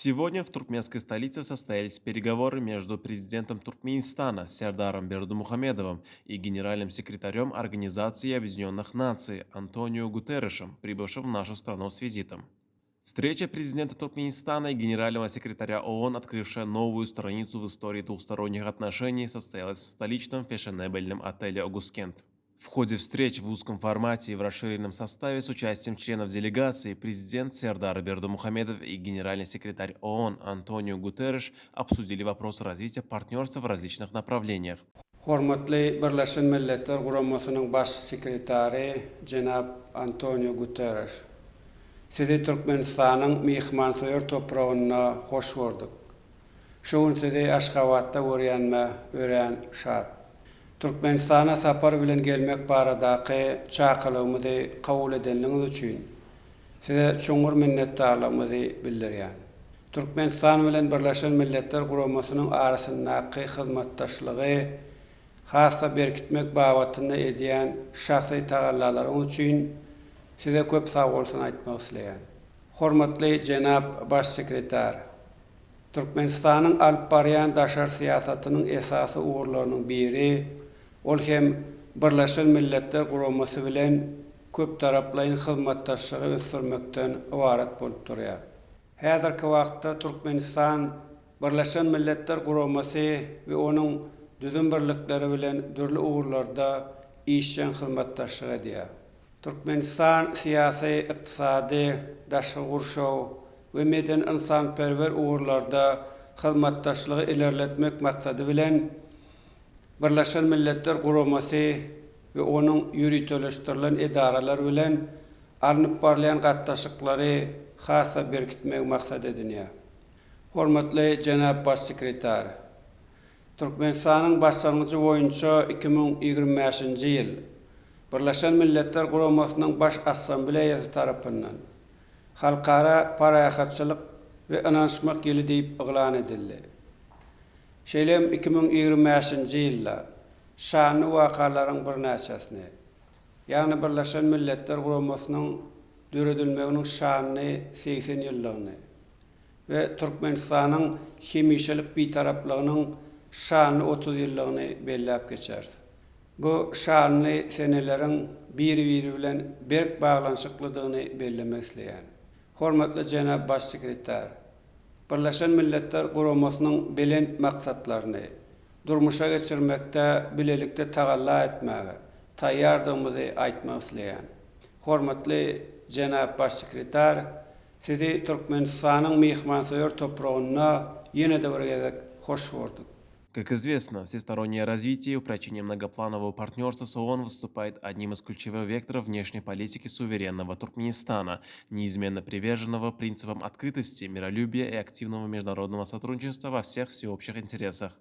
Сегодня в туркменской столице состоялись переговоры между президентом Туркменистана Сердаром Бердымухамедовым и генеральным секретарем Организации Объединенных Наций Антонио Гутерришем, прибывшим в нашу страну с визитом. Встреча президента Туркменистана и генерального секретаря ООН, открывшая новую страницу в истории двусторонних отношений, состоялась в столичном фешенебельном отеле «Огускент». В ходе встреч в узком формате и в расширенном составе с участием членов делегации президент Сердар Бердымухамедов и генеральный секретарь ООН Антонио Гутерриш обсудили вопрос развития партнерства в различных направлениях. Hormatly Birleşen Milletler Guramasynyň Baş sekretary jenap Antonio Guterreş! Sizi Türkmenistanyň myhmansöýer topragynda hoş gördük. Şu gün sizi Aşgabatda görýänime örän şat. Türkmenistana sapar bilen gelmek baradaky çakylygymyzy kabul edenligiňiz üçin Size çuňňur minnetdarlygymyzy bildirýän. Türkmenistan bilen Birleşen Milletler Guramasynyň arasyndaky hyzmatdaşlygy has-da berkitmek babatynda edýän şahsy tagallalaryňyz üçin Size köp sagbolsun aýtmak isleýän. Hormatly jenap Baş sekretar! Türkmenistanyň alyp barýan daşary syýasatynyň esasy ugurlarynyň biri, ol hem Birleşen Milletler Guramasy bilen köptaraplaýyn hyzmatdaşlygy ösdürmekden ybarat bolup durýar. Häzirki wagtda Türkmenistan Birleşen Milletler Guramasy we onuň düzüm birlikleri bilen dürli ugurlarda işjeň hyzmatdaşlyk edýär. Türkmenistan syýasy, ykdysady, daşky gurşaw we medeni-ynsanperwer ugurlarda hyzmatdaşlygy ilerletmek maksady bilen, Birleşen Milletler Guramasy we onuň ýöriteleşdirilen edaralary bilen alnyp barylýan gatnaşyklary has-da berkitmegi maksat edinýär. Hormatly jenap Baş sekretar! Türkmenistanyň başlangyjy boýunça 2025-nji ýyl Birleşen Milletler Guramasynyň Baş Assambleýasy tarapyndan Halkara parahatçylyk we ynanyşmak ýyly diýip yglan edildi. Şeýle hem 2025-nji ýylda şanly wakalaryň birnäçesini, ýagny Birleşen Milletler Guramasynyň döredilmeginiň şanly 80 ýyllygyny, we Türkmenistanyň hemişelik Bitaraplygynyň şanly 30 ýyllygyny belläp geçeris. Bu şanly seneleriň bir-biri bilen berk baglanyşyklydygyny bellemek isleýän. Hormatly jenap Baş sekretar, Birleşen Milletler Guramasynyň belent maksatlaryny durmuşa geçirmekde bilelikde tagalla etmäge taýýardygymyzy aýtmak isleýän. Hormatly jenap Baş sekretar, Sizi Türkmenistanyň myhmansöýer topragynda ýene-de bir gezek hoş gördük. Как известно, всестороннее развитие и упрочение многопланового партнерства с ООН выступает одним из ключевых векторов внешней политики суверенного Туркменистана, неизменно приверженного принципам открытости, миролюбия и активного международного сотрудничества во всех всеобщих интересах.